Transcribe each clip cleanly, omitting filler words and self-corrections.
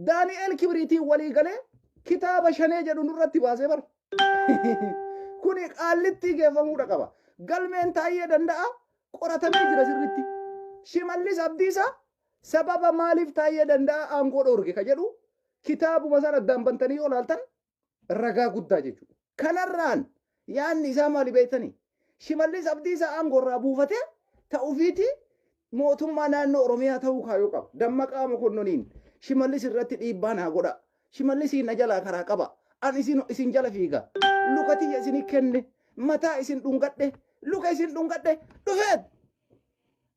Daani'eel Kibriitiin walii galee kitaaba Shanee jedhu nurratti baasee bara. Kuni Qaallittii geeffamuudha qaba. Galmeen Taayyee Danda'a qoratamee jira sirritti. Shimallis Abdiisaa sababa maaliif Taayyee Danda'a aangoo dhoorge ka jedhu kitaabuma sana addaan bantanii yoo laaltan ragaa guddaa jechuudha. Kanarraan yaadni isaa maali beektanii? Shimallis Abdiisaa aangoo irraa buufatee ta'ufiiti mootummaa naannoo Oromiyaa ta'uu kaayoo qaba. Dammaqaa Mokonnoniin Shimallis irratti dhiibbaa naa godha. Shimallisiin na jalaa karaa qaba. An isin, isin jala fiiga. Luka tiyya isinii kenne. Mataa isin dhungadhe. Luka isin dhungadhe. Dhufeet!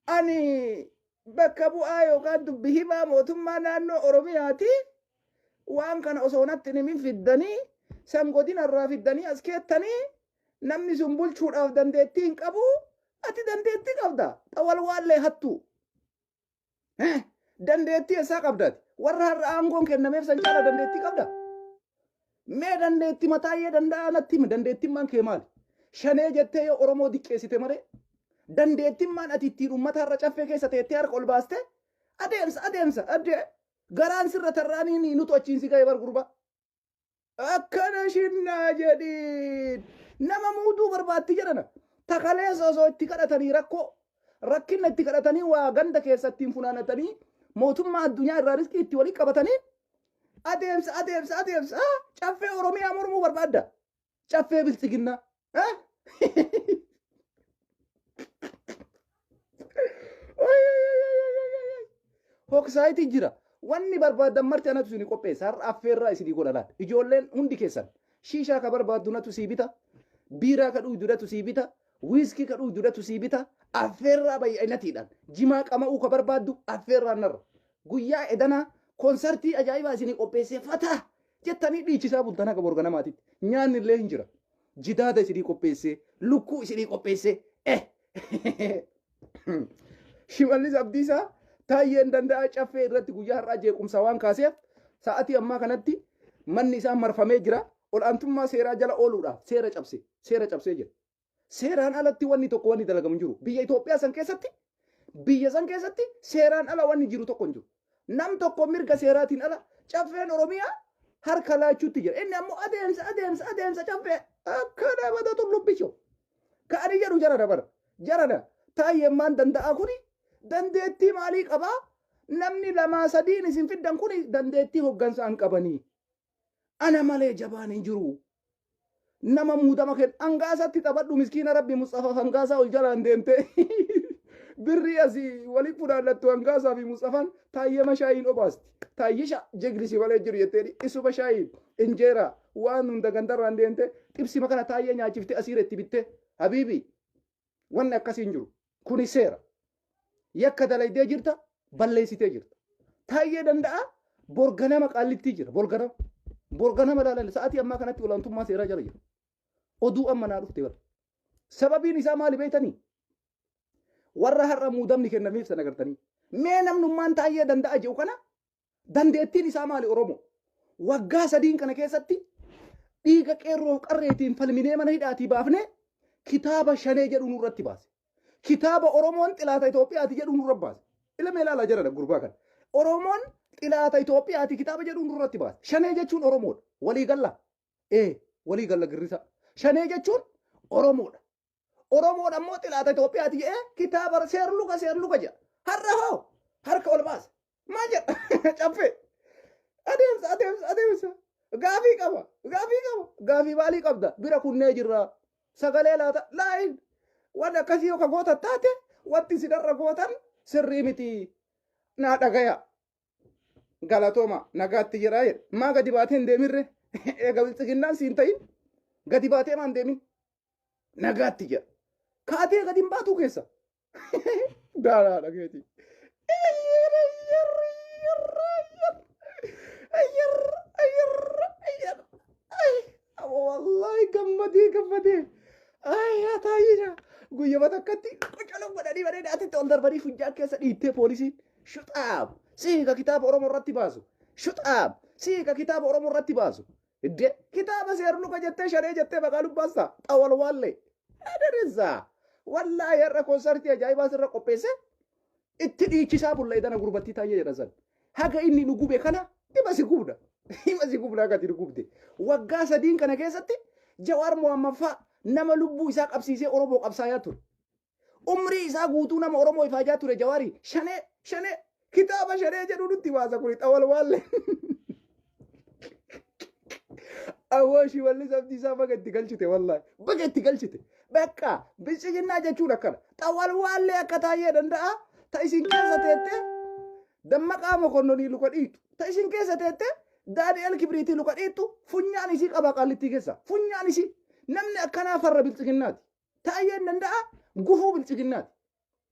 Ani bakka bu'aa yookaan dubbi himaa mootummaa naannoo Oromiyaati. Waan kana osoo natti hin himin fiddanii san godina irraa fiddanii as keettanii namni sun bulchuudhaaf dandeettii hin qabu. Ati dandeettii qabda. Xawalwaallee hattuu. Eh, Dandeettii eessaa qabdaati? Warra har'a aangoon kennameef san caala dandeettii qabda? Mee dandeetti mataayyee danda'aa natti himi dandeettimmaan kee maali? Shanee jettee yoo Oromoo diqqeessite malee dandeettimmaan ati ittiin uummata har'a caffee keessa teettee harka ol baastee adeemsa adeemsa addee garaan sirra tarraaniin nutu achiin si ga'e bar gurbaa. Akkana shinnaa jedhiin. Nama muuduu barbaaddi jedhana. Takaleessa osoo itti kadhatanii rakkoo rakkina itti kadhatanii waa ganda keessa ittiin funaanatanii mootummaa addunyaa irraa riskii itti walii qabatanii adeemsa adeemsa adeemsa caffee Oromiyaa mormuu barbaadda. Caffee biltsiginnaa. Hoksaayitii jira. Wanni barbaaddan marti anatu isinii qopheessa. Har'a affeerraa isinii godha laata. Ijoolleen hundi keessan shiishaa ka barbaaddu natu sii bita. Biiraa ka dhugdu natu sii bita. Wiiskii ka dhugdu natu sii bita. Affeerraa baay'inatiidhaan. Jimaa qama'uu ka barbaaddu affeerraan narra. Guyyaa edanaa konsartii ajaa'ibaa isinii qopheessee fataa jettanii dhiichisaa bultan haga borganamaatitti. Nyaanni illee hin jira. Jidaada isinii qopheessee, lukkuu isinii qopheessee, eh. Shimallis Abdiisaa Taayyeen Danda'aa caffee irratti guyyaa har'aa jeequmsa waan kaaseef sa'atii ammaa kanatti manni isaa marfamee jira. Ol'aantummaa seeraa jala ooluudhaaf seera cabse seera cabsee jira. Seeraan alatti wanni tokko wanni dalagamu hin jiru. Biyya Itoophiyaa san keessatti biyya san keessatti seeraan ala wanni jiru tokko hin jiru. Nam tokko mirga seeraatiin ala caffeen Oromiyaa harka laachuutti jira. Inni ammoo adeemsa adeemsa adeemsa caffee akka dhabata tullubbicho. Ka ani jedhu jara dabara. Jarana taayyemmaan danda'aa kuni dandeettii maalii qabaa? Namni lamaa sadiin isin fiddan kuni dandeettii hoggansaa hin qabanii. Ana malee jabaan hin jiru. Nama muudama kennu hangaasatti taphadhu miskiina rabbi Musxafa hangaasaa ol jalaan deemte. Birrii asii waliin funaannattu hangaasaa fi Musxafaan taayyema shaayiin obaasti. Taayyisha jeglisi malee jiru jetteen isuma shaayiin injeeraa waan hunda gandarraan deemte xibsima kana taayyee nyaachiftee asiira itti bittee habiibii wanni akkasii hin jiru. Kuni seera. Yakka dalaydee jirta, balleessitee jirta. Taayyee danda'a borganama qaallittii jira. Borganama. Borganama ilaalan sa'aatii ammaa kanatti olaantummaa seeraa jala jira. Oduu amma naa dhufte bara. Sababiin isaa maali beektanii? Warra har'a muudamni kennameef sana gartanii. Mee namnummaan taayyee danda'a jedhu kana Dandeettiin isaa maali Oromoo? Waggaa sadiin kana keessatti dhiiga qeerroof qarreetiin falminee mana hidhaatii baafnee kitaaba shanee jedhu nurratti baase. Kitaaba Oromoon xilaata Itoophiyaati jedhu nurra baase. Ilma ilaalaa jarana gurbaa kana. Oromoon xilaata Itoophiyaati kitaaba jedhu nurratti baase. Shanee jechuun Oromoodha. Walii galla. Ee walii galla girrisa. Shanee jechuun Oromoodha. Oromoon ammoo xilaata Itoophiyaati jedhee kitaaba seerluga seerluga jedha. Har'a hoo harka ol baasa. Maal jedha? Caffee. Adeemsa adeemsa adeemsa. Gaafii qaba gaafii qaba gaafii maalii qabda bira kunnee jirra. Sagalee laata laayin waan akkasii yoo ka gootan taate wanti isin har'a gootan sirrii miti. Naa dhagaya. Galatooma nagaatti jiraa jedhe. Maa gadi baatee hin deemirre? Eega biltsiginnaan siin ta'in gadi baatee maa hin deemin? Nagaatti jedha. Kaatee gadi hin baatuu keessa. Daaraa dhageeti. Wallahi gammadee gammadee. Ay yaa taayina. Guyyama takkatti qocolo godhanii bareeda atitti ol darbanii funyaan keessa dhiittee poolisiin shuxaab siika kitaaba Oromoo irratti baasu shuxaab siika kitaaba Oromoo irratti baasu. Idde kitaaba seerluka jettee shanee jettee maqaa lubbaasta xawalwaallee. Adaressa. Wallaahi har'a konsartii ajaa'ibaa sirra qopheesse itti dhiichisaa bulla edana gurbattii taayyee jedhan san. Haga inni nu gube kana Hima si gubna. Hima si gubna akka ati nu gubde. Waggaa sadiin kana keessatti Jawaar Mohammad faa nama lubbuu isaa qabsiisee Oromoo qabsaayaa ture. Umrii isaa guutuu nama Oromoo ifaajaa ture Jawaari. Shanee shanee kitaaba shanee jedhu nutti baasa kuni xawalwaallee. Awwoo Shimallis Abdiisaa baga itti galchite wallaahi. Baga itti galchite. Bakka bilchiginnaa jechuun akkana. Xawalwaallee akka taayyee danda'a. Ta isin keessa teettee Dammaqaa Mokonnonii luka dhiitu. Ta isin keessa teettee Daani'el Kibriitii luka dhiittu funyaan isii qabaa qaallittii keessa. Funyaan isii. Namni akkanaa farra bilchiginnaati. Taayyeen danda'a gufuu bilchiginnaati.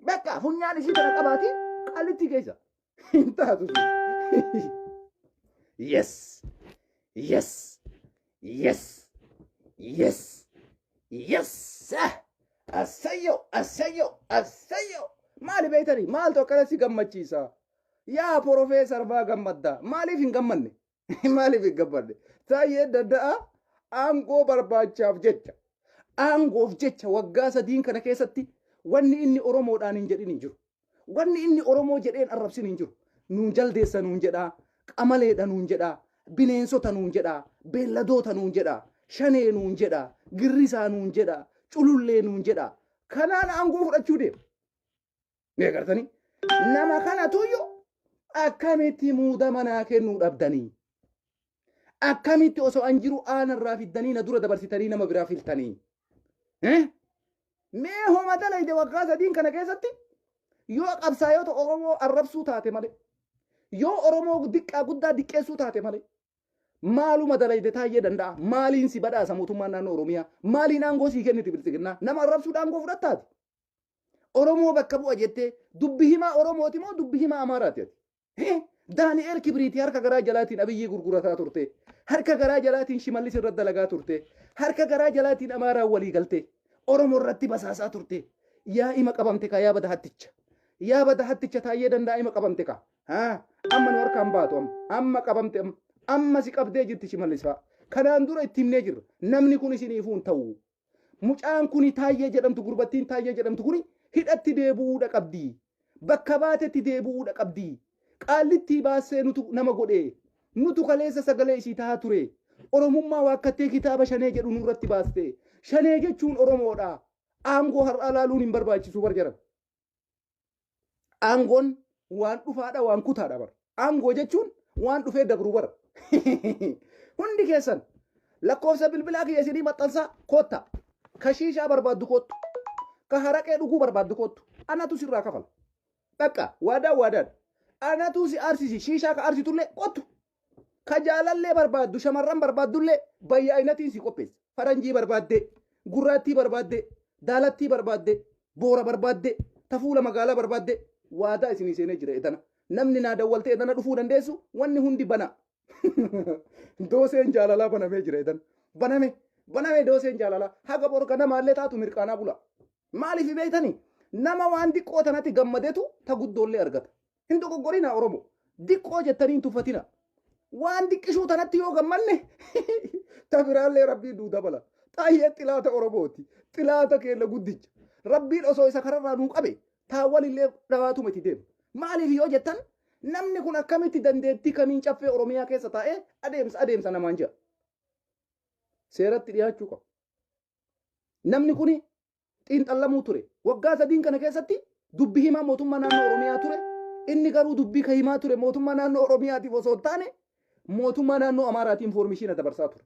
Bakka funyaan isii tana qabaati qaallittii keessa. Hin taatu sun. Yes. Yes. Yes. Yes. Yes. Asayyo asayyo asayyo. Maali beektanii maaltu akkana si gammachiisa? Yaa porofeesar baa gammadda. Maaliif hin gammanne? Maaliif hin gammanne? Taayyee danda'a aangoo barbaachaaf jecha. Aangoof jecha waggaa sadiin kana keessatti wanni inni Oromoodhaan hin jedhin hin jiru. Wanni inni Oromoo jedheen arrabsin hin jiru. Nuun jaldeessa nuun jedhaa, qamaleedha nuun jedhaa, bineensota nuun jedhaa, beelladoota nuun jedhaa, shanee nuun jedhaa, girrisaa nuun jedhaa, culullee nuun jedhaa. Kanaan aangoo fudhachuu deema. Ni agartanii? Nama kanatuyyuu akkamitti muudama naa kennuu dhabdanii? Akkamitti osoo an jiru aanarraa fiddanii na dura dabarsitanii nama biraa filtanii? Eh? Mee homa dalayde waggaa sadiin kana keessatti yoo qabsaayota Oromoo arrabsuu taate malee, yoo Oromoo diqqaa guddaa diqqeessuu taate malee, maaluma dalayde taayyee danda'a? Maaliin si badhaasa mootummaan naannoo Oromiyaa? Maaliin aangoo sii kenniti biltsiginnaa? Nama arrabsuudha aangoo fudhattaati? Oromoo bakka bu'a jettee dubbi himaa Oromooti moo dubbi himaa Amaaraati ati? Daani'eel Kibriitii harka garaa jalaatiin Abiyyii gurgurataa turte. Harka garaa jalaatiin Shimallis irratti dalagaa turte. Harka garaa jalaatiin Amaaraan walii galtee. Oromoo irratti basaasaa turte. Yaa ima qabamte kaa yaa bada hatticha. Yaa bada hatticha taayyee danda'a ima qabamte kaa. Haa amma nu harkaan baatu amma. Amma qabamte amma. Amma si qabdee jirti Shimallis fa'a. Kanaan dura itti himnee jirra. Namni kun isiniifuu hin ta'u. Mucaan kuni Taayyee jedhamtu gurbattiin Taayyee jedhamtu kuni hidhatti deebi'uudha qabdi. Bakka baatetti deebi'uudha qabdi. Qaallittii baassee nutu nama godhe. Nutu kaleessa sagalee isii tahaa ture. Oromummaa waakkattee kitaaba shanee jedhu nurratti baaste. Shanee jechuun Oromoodha. Aangoo har'aa laaluun hin barbaachisu bar jedhan. Aangoon waan dhufaadha waan kutaadha bar. Aangoo jechuun waan dhufee dabru bar. Hundi keessan lakkoofsa bilbilaa kiyya isinii maxxansaa kootta. Ka shiishaa barbaaddu koottu. Ka haraqee dhuguu barbaaddu koottu. Anatu sirraa kafala. Bakka waadaa waadaadha. Anatu si aarsisi shiishaa ka aarsitullee koottu. Ka jaalallee barbaaddu shamarran barbaaddullee bayyaa'inatiin si qopheessa. Faranjii barbaaddee, gurraattii barbaaddee, daalattii barbaaddee, boora barbaaddee, ta fuula magaalaa barbaaddee waadaa isinii seenee jira edana. Namni naa dawwaltee edana dhufuu dandeessu wanni hundi bana. Dooseen jaalalaa banamee jira edana. Baname baname dooseen jaalalaa haga bor ganamaallee taatu mirqaanaa bula. Maaliif beektanii? Nama waan diqqoo tanatti gammadetu ta guddoollee argata. Hin dogoggorinaa Oromoo. Diqqoo jettanii hin tuffatina. Waan diqqishuu tanatti yoo gammanne ta biraallee rabbiin nuu dabala. Xaayyee xilaata Oromooti. Xilaata keenya guddicha. Rabbiin osoo isa kararraa nuu qabe taawwan illee dhawaatuma itti deema. Maaliif yoo jettan namni kun akkamitti dandeettii kamiin caffee Oromiyaa keessa taa'ee adeemsa adeemsa namaan jedha. Seeratti dhiyaachuu qaba. Namni kuni xiinxallamuu ture. Waggaa sadiin kana keessatti dubbi himaa mootummaa naannoo Oromiyaa ture. Inni garuu dubbii ka himaa ture mootummaa naannoo Oromiyaatiif osoo hin taane mootummaa naannoo Amaaraatiin infoormishiina dabarsaa ture.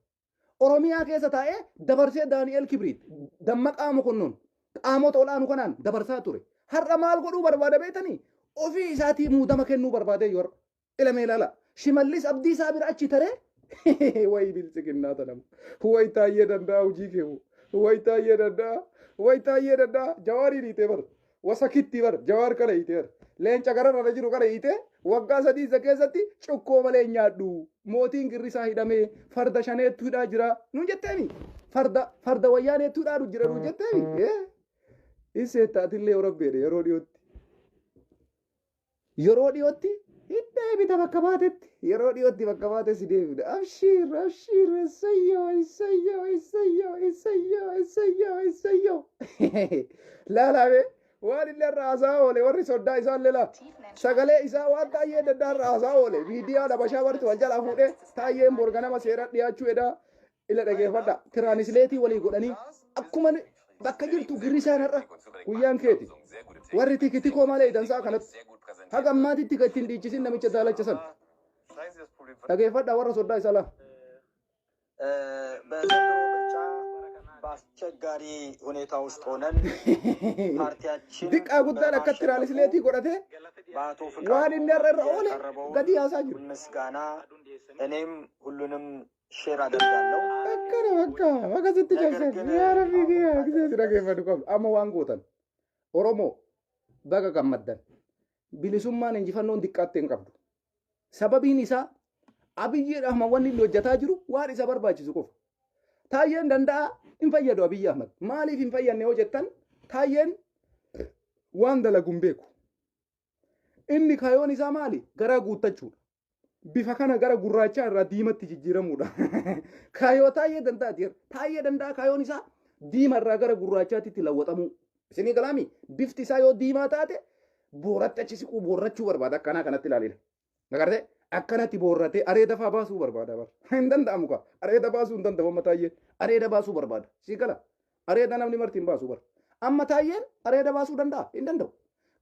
Oromiyaa keessa taa'ee dabarsee Daani'eel Kibriit, Dammaqaa Mokonnon qaamota ol'aanu kanaan dabarsaa ture. Har'a maal godhuu barbaada beektanii? Ofii isaatii muudama kennuu barbaadee yoo har'a. Ila mee ilaala. Shimallis Abdiisaa bira achi taree wayi biltsiginnaa tanamu. Wayi taayyee danda'a hojii keewu. Wayi taayyee danda'a. Wayi taayyee danda'a. Jawaariin hiitee bar. Wasakitti bar. Jawaar kana hiitee bar. Leenca gararra jiru kana hiitee waggaa sadii isa keessatti cukkoo malee hin nyaadhu. Mootiin girrisaa hidhamee farda shaneettu hidhaa jira. Nuun jetteemi. Farda farda wayyaaneettu hidhaa jira nuun jetteemi. Isseetta atillee rabbeedha yeroo dhiyootti. Yeroo dhiyootti hin deebita bakka baatetti. Yeroo dhiyootti bakka baate si deebita. Abshiir abshiir eessayyoo eessayyoo eessayyoo eessayyoo eessayyoo eessayyoo. Laalaame Waan inni irra haasaa oole warri soddaa isaa illee laa. Sagalee isaa waan Taayyee Danda'a irra haasaa oole. Miidiyaa Habashaa barti wal jalaa fuudhee Taayyeen borganama seera dhiyaachuu edaa ila dhageeffadha. Tiraanisleetii walii godhanii akkuma bakka jirtu girrisaan har'a guyyaan keeti. Warri tikitikoo malee dansaa kanatti. Haga ammaatitti kan ittiin dhiichisin namicha daalacha san. Dhageeffadha warra soddaa isaa laa. በዘንድሮ ምርጫ በአስቸጋሪ ሁኔታ ውስጥ ሆነን ፓርቲያችን Diqqaa guddaan akka tiraanisleetii godhatee በአቶ waan ፍቃዱ inni har'a irra oole የቀረበውን gadi haasaa jiru. ምስጋና እኔም ሁሉንም ሼር አደርጋለሁ። Akkana bakka bakka sitti cabsan yaa rabbii kiyya gisee si dhageeffatu qabdu. Amma waan gootan Oromoo baga gammaddan bilisummaan injifannoon diqqaatte hin qabdu. Sababiin isaa Abiyyi Ahmad wanni inni hojjetaa jiru waan isa barbaachisu qofa. Taayyeen Danda'a hin fayyadu Abiyyi Ahmad. Maaliif hin fayyadne yoo jettan Taayyeen waan dalagu hin beeku. Inni kaayoon isaa maali? Garaa guuttachuudha. Bifa kana gara gurraachaa irraa diimatti jijjiiramuudha. Kaayoo Taayyee Danda'aati. Taayyee Danda'a kaayoon isaa diima irraa gara gurraachaatti lawwatamuu. Isinii galaami bifti isaa yoo diimaa taate booratti achi siquu boorrachuu barbaada akkanaa kanatti ilaalina. Agartee akkanatti boorratee areeda faa baasuu barbaada bara. Hin danda'amu kaa areeda baasuu hin danda'u amma Taayyeen areeda baasuu barbaada. Sii gala areeda namni marti hin baasu bara. Amma Taayyeen areeda baasuu danda'a hin danda'u.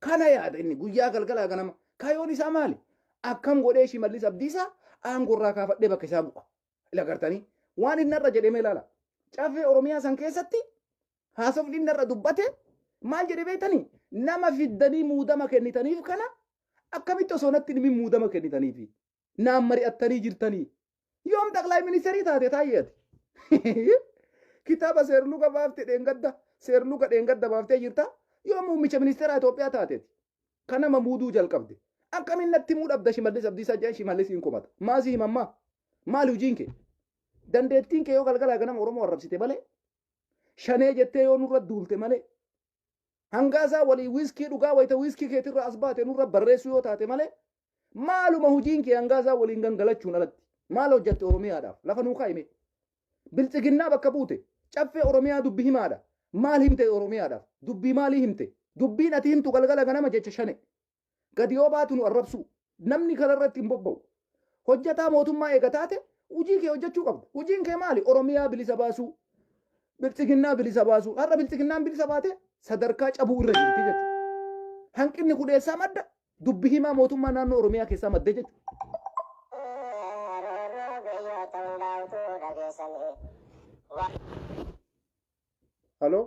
Kana yaada inni guyyaa galgalaa ganama kaayoon isaa maali? Akkam godhee Shimallis Abdiisaa aangorraa kaafadhee bakka isaa bu'a. Ila gartanii waan inni irra jedhee ilaala. Caffee Oromiyaa san keessatti haasofni inni irra dubbate maal jedhee beektanii nama fiddanii muudama kennitaniif kana akkamitti osoo natti himin muudama kennitaniifi naan mari'attanii jirtanii yoom xaqlaay ministeerii taate taayyeeti. Kitaaba seerluga baaftee dheengadda seerluga dheengadda baaftee jirta yoom muummicha ministeeraa Itoophiyaa taateeti. Kanama muuduu jalqabde. Akkamiin natti himuu dhabda Shimallis Abdiisaa jedhan Shimallis hin komata. Maasii himammaa? Maali hojiin kee? Dandeettiin kee yoo galgalaa ganama Oromoo arrabsite malee shanee jettee yoo nurra duulte malee hangaasaa walii wiiskii dhugaa wayita wiiskii keetirra as baate nurra barreessuu yoo taate malee maaluma hojiin kee hangaasaa waliin gangalachuun alatti maal hojjatte Oromiyaadhaaf lafa nuu kaa'ime biltsiginnaa bakka buute caffee Oromiyaa dubbi himaadha maal himte Oromiyaadhaaf dubbii maalii himte dubbiin ati himtu galgala ganama jecha shane gadi yoo baatu nu arrabsu namni kanarratti hin bobba'u hojjataa mootummaa eega taate hojii kee hojjechuu qabdu hojiin kee maali Oromiyaa bilisa baasuu biltsiginnaa bilisa baasuu har'a biltsiginnaan bilisa baate sadarkaa cabuu irra jirti jechuudha. Hanqinni kudheessaa madda dubbi himaa mootummaa naannoo Oromiyaa keessaa maddee jechuudha. Haloo?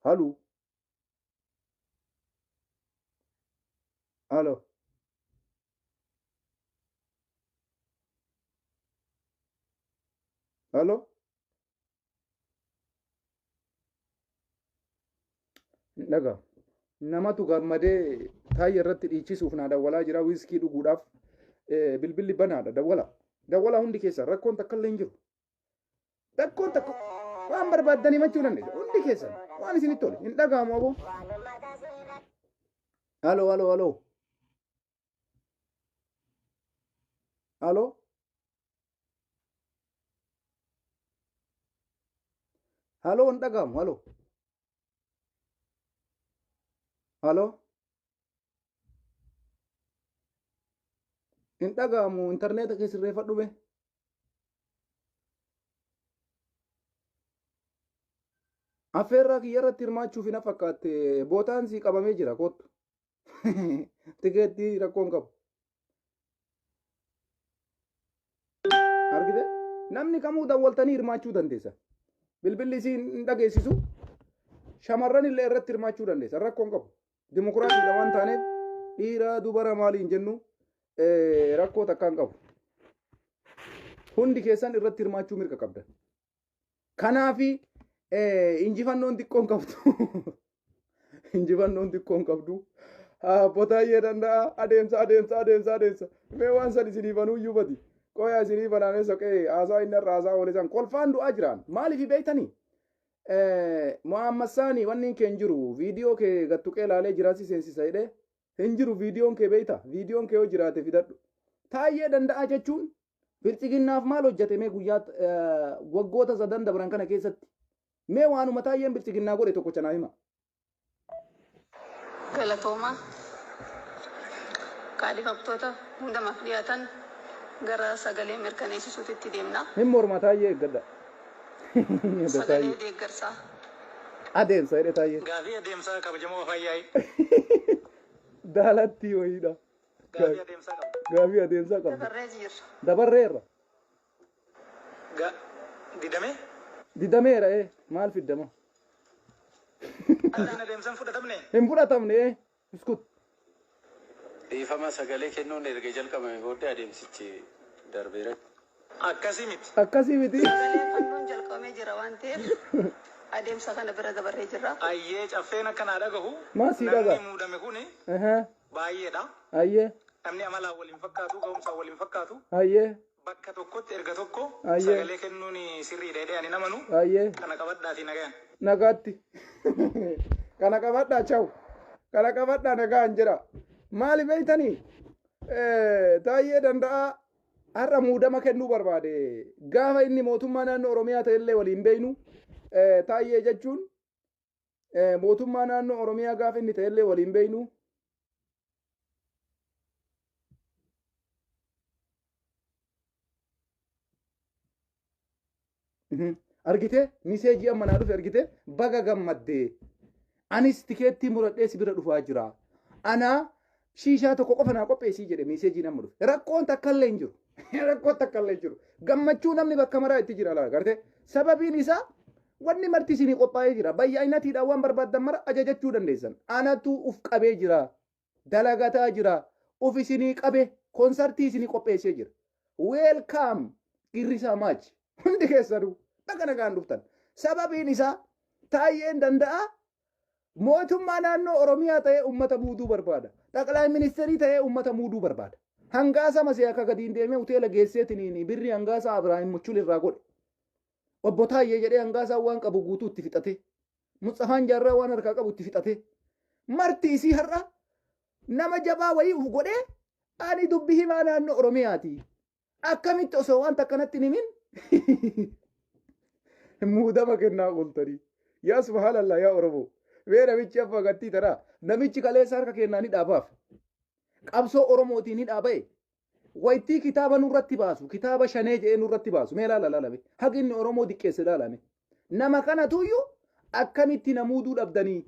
Haloo? Haloo? Haloo? Dhagaa. Namatu gammadee taayya irratti dhiichisuuf naa dawwalaa jira wiiskii dhuguudhaaf bilbilli banaadha dawwala. Dawwala hundi keessan rakkoon takka illee hin jiru. Rakkoon takka waan barbaaddanii himachuu dandeessu hundi keessan waan isinitti tole hin dhaga'amu aboo. Haloo haloo haloo. Haloo. Haloo hin dhaga'amu haloo. Haloo. Hin dhaga'amu intarneeta kee sirreeffadhu mee. Affeerraa kiyya irratti hirmaachuuf hin fakkaatte bootaan sii qabamee jira kottu. Tikeettii rakkoon qabu. Argite? Namni kamuu dawwaltanii hirmaachuu dandeessa. Bilbilli isii hin dhageessisu. Shamarran illee irratti hirmaachuu dandeessa. Rakkoon qabu. Dimokiraasiidha waan taaneef dhiira dubara maalii hin jennu rakkoo takka hin qabu. Hundi keessan irratti hirmaachuu mirga qabda. Kanaafi injifannoon xiqqoon qabdu. Injifannoon xiqqoon qabdu. Abbo Taayyee Danda'a adeemsa adeemsa adeemsa adeemsa. Mee waan san isinii banuu iyyuu badi. Qoyaa isinii banaamee soqee haasaa inni irra haasaa oole san kolfaan du'aa jiraan. Maaliif beektanii? Muhammad Saani wanni kee hin jiru viidiyoo kee gattuqee ilaalee jiraasi seensisa jedhee hin jiru viidiyoon kee beeyta viidiyoon kee yoo jiraate fidadhu. Taayyee Danda'a jechuun biltsiginnaaf maal hojjete mee guyyaa waggoota sadan dabran kana keessatti Mee waanuma Taayyeen Biltsiginnaa godhe tokkocha naa hima. Galatoomaa. Kaadhimamtoota muudamaaf dhiyaatan gara sagalee mirkaneessisuutitti deemna. Hin morma Taayyee eeggadha. Sagalee Taayyee. deeggarsaa. Adeemsa jedhe Taayyee. Gaafii adeemsaa kabajamoo Afaan Yaa'ii. Daalattii wayiidha. Gaafii adeemsaa qabda. Gaafii adeemsaa qabda. Dabarree jirra. Dabarreerra. Didamee? Didameera ee maal fiddama? Gaafiin adeemsaa hin fudhatamne? Hin fudhatamne ee. Iskut. Dhiifama, sagalee kennuun erga jalqabame booddee adeemsichi darbeera. Akkasii miti. Akkasii miti. Sagalee kennuun jalqabamee jira waan ta'eef adeemsa kana bira dabarree jirra. Ayyee, caffeen akka naa dhagahu Maa sii dhaga? namni muudame kuni Ehee. baay'eedha. Ayyee. Namni amalaan waliin fakkaatu, ga'umsaan waliin fakkaatu. Ayyee. Bakka tokkotti erga tokko Ayyee. sagalee kennuun sirriidha jedhee ani namanu. Ayyee. Kana qabadhaatii nagayaan. Nagaatti. Kana qabadhaa chaw. Kana qabadhaa nagaan jira. Maali beeytanii? Taayyee Danda'aa har'a muudama kennuu barbaade. Gaafa inni mootummaa naannoo Oromiyaa ta'ellee waliin beeynu. Taayyee jechuun mootummaa naannoo Oromiyaa gaafa inni ta'ellee waliin beeynu. Argitee, message amma naa dhufe argitee, baga gammaddee. Anis tikeettii muradhee si bira dhufaa jira. Anaa shiishaa tokko qofa naa qopheessii jedhe messageiin amma dhufe. Rakkoon takka illee hin jiru. Rakkoon takka illee hin jiru. Gammachuu namni bakka maraa itti jira laala gartee. Sababiin isaa wanni marti isinii qophaa'ee jira. Bayyaa'inatiidhaan waan barbaaddan mara ajajachuu dandeessan. Anatu uf qabee jira. Dalagataa jira. Uf isinii qabe konsartii isinii qopheessee jira. Welcome Girrisaa Maach. Hundi keessanuu baga nagaan dhuftan. Sababiin isaa Taayyeen Danda'a mootummaa naannoo Oromiyaa ta'ee uummata muuduu barbaada. Xaqlaay ministeerii ta'ee uummata muuduu barbaada. Hangaasa masee akka gadiin deemee hoteela geesseetiniin birri hangaasa Abiraahim Muchul irraa godhe. Obbo Taayyee jedhee hangaasaa waan qabu guutuu itti fixate. Mutsafaan Jaarraa waan harkaa qabu itti fixate. Marti isii har'a nama jabaa wayii uf godhee ani dubbi himaa naannoo Oromiyaati. Akkamitti osoo wanta akkanatti hin himin muudama kennaa ooltanii. Yaa subhaanallah, yaa Oromoo. Mee namichi amma agartii taraa namichi kaleessa harka kennaa ni dhaabaaf. Qabsoo Oromootiin ni dhaaba'e. Wayittii kitaaba nurratti baasu, kitaaba shanee jedhee nurratti baasu, mee laala laalame. Haqi inni Oromoo diqqeesse laalame. Nama kanatuyyuu akkamitti namuuduu dhabdanii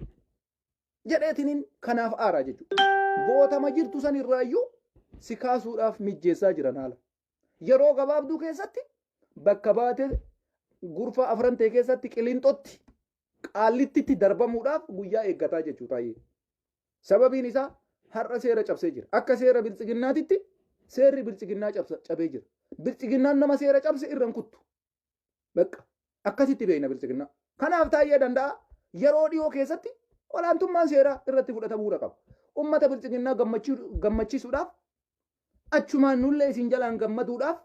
jedheetiniin kanaaf aaraa jechuudha. Bootama jirtu san irraayyuu si kaasuudhaaf mijjeessaa jiran haala. Yeroo gabaabduu keessatti bakka baate gurfaa afran ta'e keessatti Qilinxootti Qaallittitti darbamuudhaaf guyyaa eeggataa jechuu taa'ee. Sababiin isaa har'a seera cabsee jira. Akka seera Biltsiginnaatitti seerri Biltsiginnaa cabee jira. Biltsiginnaan nama seera cabse irra hin kuttu. Bakka akkasitti beekna Biltsiginnaa. Kanaaf Taayyee Danda'a yeroo dhiyoo keessatti olaantummaan seeraa irratti fudhatamuu qaba. Uummata Biltsiginnaa gammachiisuudhaaf, achumaan nullee isin jalaan gammaduudhaaf,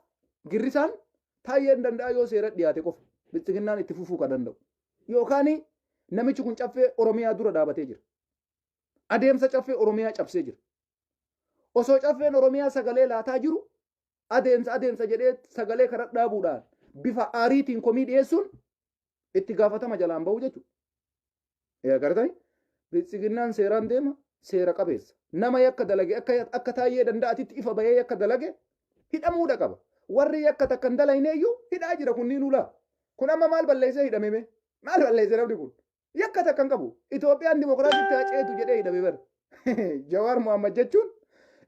girrisaan Taayyeen Danda'a yoo seera dhiyaate qofa Biltsiginnaan itti fufuu kan danda'u. Yookaan namichi kun caffee Oromiyaa dura dhaabatee jira. Adeemsa caffee Oromiyaa cabsee jira. Osoo caffeen Oromiyaa sagalee laataa jiru adeemsa adeemsa jedhee sagalee karaa dhaabuudhaan bifa aariitiin komii dhiyeessuun itti gaafatama jalaan bahu jechuudha. Agartanii, Biltsiginnaan seeraan deema, seera qabeessa. Nama yakka dalage akka Taayyee Danda'atitti ifa bahee yakka dalage hidhamuudha qaba. Warri yakka takka hin dalayne iyyuu hidhaa jira kunniin ulaa. Kun amma maal balleessee hidhame mee? Maal balleessee namni kun? Yakka takka hin qabu. Itoophiyaan dimokiraasitti haa ceetu jedhee hidhame bara. Jawaar Mohammad jechuun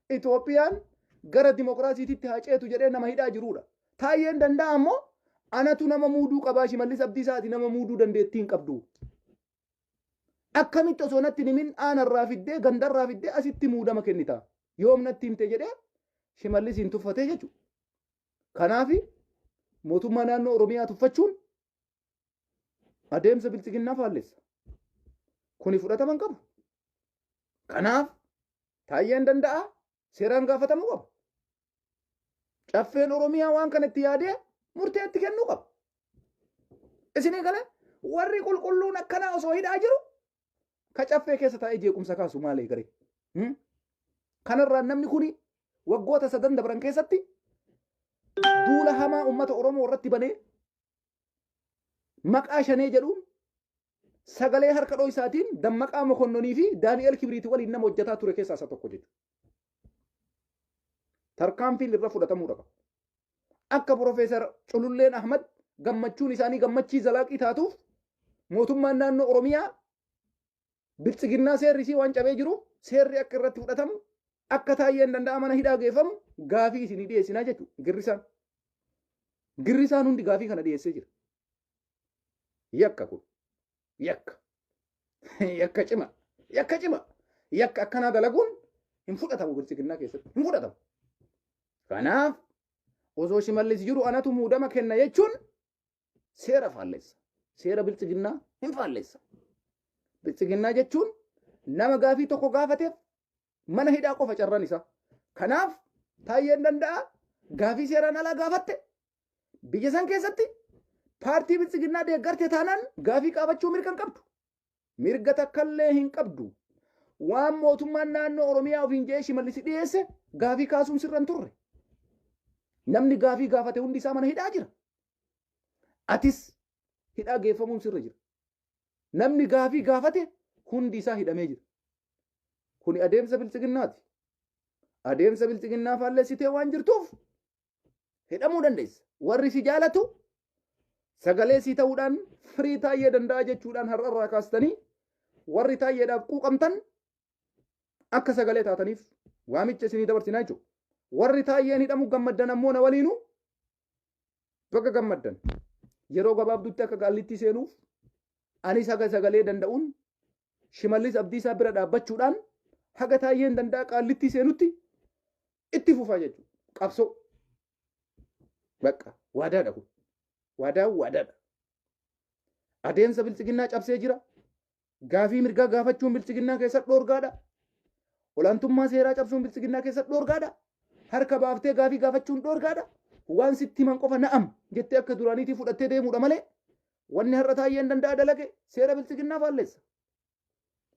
Itoophiyaan gara dimokiraasiitti haa ceetu jedhee nama hidhaa jirudha. Taayyeen Danda'a ammoo anatu nama muuduu qabaa, Shimallis Abdiisaati nama muuduu dandeettii hin qabdu. Akkamitti osoo natti himin aanarraa fiddee gandarraa fiddee asitti muudama kennita? Yoom natti himte jedhee Shimallis hin tuffatee jechuudha. Kanaaf mootummaa naannoo Oromiyaa tuffachuun adeemsa Biltsiginnaa faallessa. Kuni fudhatama hin qabu. Kanaaf Taayyeen Danda'a seeraan gaafatamuu qaba. Caffeen Oromiyaa waan kanatti yaadee murtee itti kennuu qaba. Isinii galee, warri qulqulluun akkanaa osoo hidhaa jiru ka caffee keessa taa'ee jeequmsa kaasu maal eegaree? Kanarraan namni kuni waggoota sadan dabran keessatti duula hamaa uummata Oromoo irratti banee maqaa shanee jedhuun Sagalee harka dho'isaatiin Dammaqaa Mokonnonii fi Daani'el Kibriitii waliin nama hojjetaa ture keessaa isa tokko jechuudha. Tarkaanfiin irra fudhatamuu qaba. Akka Profeesar Cululleen Ahmad gammachuun isaanii gammachii zalaaqii taatuuf, mootummaan naannoo Oromiyaa biltsiginnaa seerri isii waan cabee jiru, seerri akka irratti fudhatamu, akka Taayyeen Danda'a mana hidhaa geeffamu gaafii isinii dhiyeessinaa jechuudha. Girrisaan. Girrisaan hundi gaafii kana dhiyeessee jira. Yakka kun. Yakka. Yakka cima. Yakka cima. Yakka akkanaa dalaguun hin fudhatamu biltsiginnaa keessatti. Hin fudhatamu. Kanaaf osoo Shimallis jiru anatu muudama kenna jechuun seera faallessa. Seera biltsiginnaa hin faallessa. Biltsiginnaa jechuun nama gaafii tokko gaafateef mana hidhaa qofa carraan isaa. Kanaaf Taayyeen Danda'a gaafii seeraan alaa gaafatte, biyya san keessatti paartii biltsiginnaa deeggarte taanaan gaafii qaabachuu mirga hin qabdu. Mirga takkallee hin qabdu. Waan mootummaan naannoo Oromiyaa ofiin jedhee Shimallis dhiyeesse gaafii kaasuun sirra hin turre. Namni gaafii gaafate hundi isaa mana hidhaa jira. Atis hidhaa geeffamuun sirra jira. Namni gaafii gaafate hundi isaa hidhamee jira. Kuni adeemsa biltsiginnaati. Adeemsa biltsiginnaa faallessitee waan jirtuuf hidhamuu dandeessa. Warri si jaalatu sagalee sii ta'uudhaan firii Taayyee Danda'a jechuudhaan har'arraa kaastanii warri Taayyeedhaaf quuqamtan akka sagalee taataniif waamicha isinii dabarsinaa jechuudha. Warri Taayyeen hidhamu gammaddan ammoo na waliinu baga gammaddan. Yeroo gabaabduutti akka Qaallittii seenuuf anis haga sagalee danda'uun Shimallis Abdiisaa bira dhaabbachuudhaan haga Taayyeen Danda'a Qaallittii seenutti itti fufaa jechuudha. Qabsoo. Bakka waadaadha kun. Waadaan waadaadha. Adeemsa biltsiginnaa cabsee jira. Gaafii mirgaa gaafachuun biltsiginnaa keessatti dhoorgaadha. Olaantummaa seeraa cabsuun biltsiginnaa keessatti dhoorgaadha. Harka baaftee gaafii gaafachuun dhoorgaadha. Waan sitti himan qofa na'am jettee akka duraaniitii fudhattee deemuudha malee, wanni har'a Taayyeen Danda'a dalage seera biltsiginnaa faallessa.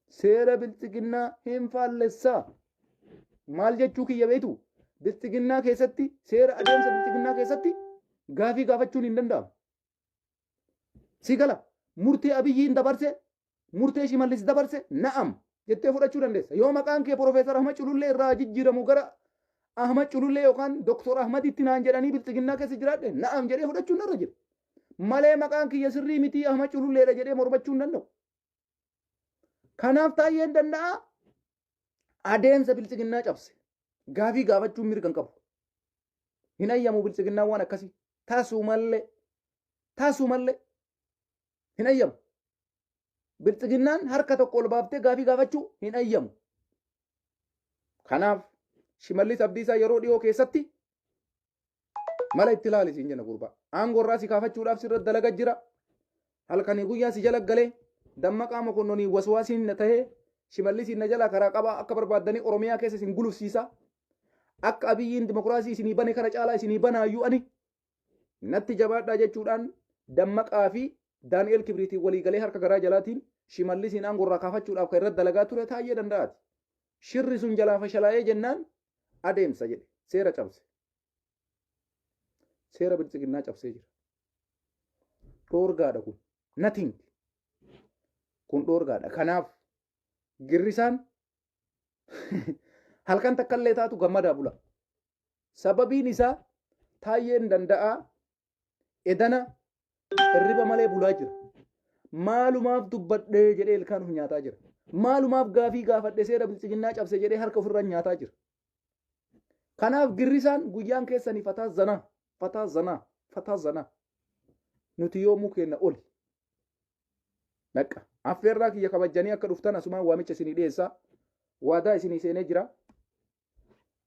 Seera biltsiginnaa hin faallessaa. Maal jechuu kiyya beektu? Biltsiginnaa keessatti, seera adeemsa biltsiginnaa keessatti gaafii gaafachuun hin danda'amu. Si gala, murtee Abiyyiin dabarse, murtee Shimallis dabarse na'am jettee fudhachuu dandeessa. Yoo maqaan kee Profeesar Ahmad Culullee irraa jijjiiramu gara Ahmad Culullee yookaan Doktor Ahmaditti naan jedhanii biltsiginnaa keessa jiraadhe, na'am jedhee fudhachuun narra jira. Malee maqaan kiyya sirrii mitii, Ahmad Cululleedha jedhee mormachuu hin danda'u. Kanaaf Taayyeen Danda'a adeemsa biltsiginnaa cabse. Gaafii gaafachuun mirga hin qabu. Hin ayyamu biltsiginnaan waan akkasii. Tasumallee tasumallee hin ayyamu. Biltsiginnaan harka tokko ol baaftee gaafii gaafachuu hin ayyamu. Kanaaf Shimallis Abdiisaa yeroo dhiyoo keessatti mala itti ilaali siin jenna gurbaa. Aangoo irraa si kaafachuudhaaf sirra dalaga jira. Halkanii guyyaa si jala galee Dammaqaa Mokonnonii waswaasiin na tahee Shimallisiin na jala karaa qabaa akka barbaaddanii Oromiyaa keessa isin gulufsiisa. Akka Abiyyiin dimokiraasii isinii bane kana caalaa isinii banaayyuu ani natti jabaadhaa jechuudhaan Dammaqaa fi Daani'el Kibriitiin walii galee harka garaa jalaatiin Shimallisiin aangoo irraa kaafachuudhaaf kan irratti dalagaa ture Taayyee Danda'aati. Shirri sun jalaa fashalaa'ee jennaan adeemsa jedhe seera cabse. Seera biltsiginnaa cabsee jira. Dhoorgaadha kun. Nothing. Kun dhoorgaadha. Kanaaf girrisaan halkan takkallee taatu gammadaa bula. Sababiin isaa Taayyeen Danda'aa edana hirriba malee bulaa jira. Maalumaaf dubbadhee jedhee ilkaan of nyaataa jira. Maalumaaf gaafii gaafadhe, seera biltsiginnaa cabse jedhee harka ofirra nyaataa jira. Kanaaf girrisaan guyyaan keessanii fataa zanaa, fataa zanaa, fataa zanaa. Nuti yoomuu keenna oli. Dhaqqa. Affeerraa kiyya kabajjanii akka dhuftan asumaan waamicha isinii dhiyeessaa. Waadaa isinii seenee jira.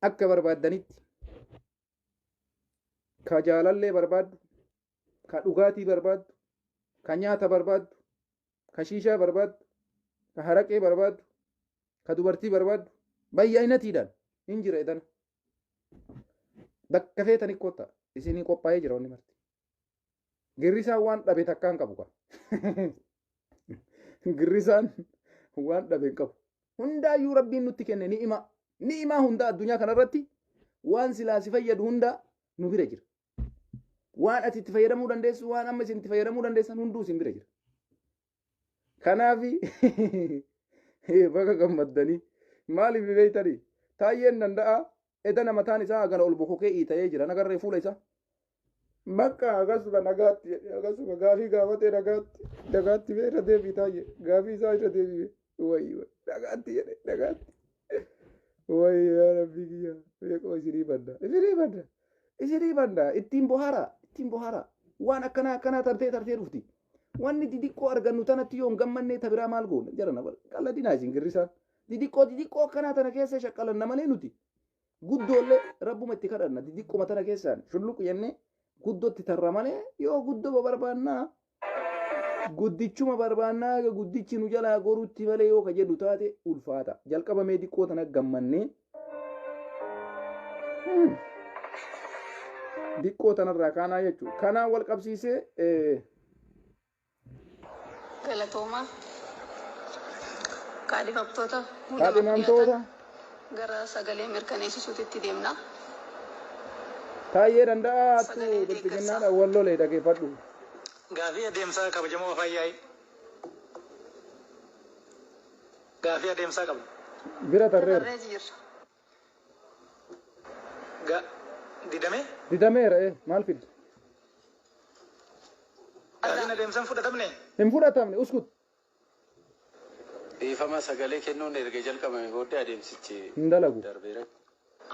Akka barbaaddanitti. Ka jaalallee barbaaddu, ka dhugaatii barbaaddu, ka nyaata barbaaddu, ka shiishaa barbaaddu, ka haraqee barbaaddu, ka dubartii barbaaddu baay'inatiidhaan hin jira edana. Bakka feetanii kottaa, isinii qophaa'ee jira wanni marti. Girrisaan waan dhabe takkaan qabu kan. Girrisaan waan dhabe hin qabu. Hundaayyuu Rabbiin nutti kenne ni'imaa. Ni'imaa hundaa addunyaa kanarratti waan silaa si fayyadu hundaa nu bira jira. Waan ati itti fayyadamuu dandeessu, waan amma isin itti fayyadamuu dandeessan hunduu isin bira jira. Kanaafi baga gammaddanii. Maaliif beeytanii? Taayyeen Danda'a edana mataan isaa hagana ol bokokee iita'ee jira. Nagarree fuula isaa. Bakka akkasuma nagaatti jedhe, akkasuma gaafii gaafatee nagaatti, nagaatti mee irra deebii Taayyee, gaafii isaa irra deebii, wayi wayi, nagaatti jedhe, nagaatti. Wayi yaa rabbii kiyya, beekoo isinii badda, isinii badda, isinii badda, ittiin bohaara, ittiin bohaara. Waan akkanaa akkanaa tartee tartee dhufti. Wanni didiqqoo argannu tanatti yoo hin gammannee ta biraa maal goona? Jarana qalladinaa isin girrisaa. Didiqqoo didiqqoo akkanaa tana keessa shaqqalanna malee nuti. Guddoollee rabbuma itti kadhanna, didiqquma tana keessaan shulluq jennee guddootti tarra malee yoo guddoo barbaannaa, guddichuma barbaannaa, guddichi nu jalaa gorutti malee yoo ka jedhu taate ulfaata. Jalqaba mee diqqoo tana gammannee diqqoo tanarraa kaanaa jechuudha. Kanaan wal qabsiisee Galatoomaa. Kaadhimamtoota muudamaaf kaadhimamtoota dhiyaatan gara sagalee mirkaneessisuutti deemna. Taayyee Danda'aatu Sagalee deeggarsaa. bilxiginnaadhaan wal lolee dhageeffadhu. Gaafii adeemsaa, kabajamoo afaan. Gaafii adeemsaa qabna. Bira tarreera. Dabarree jirra. Didamee? Didameera maal fidde? Gaafiin adeemsaan fudhatamne? Hin fudhatamne, uskut. Dhiifama, sagalee kennuun erga jalqabame booddee adeemsichi Hin dalagu. darbeera.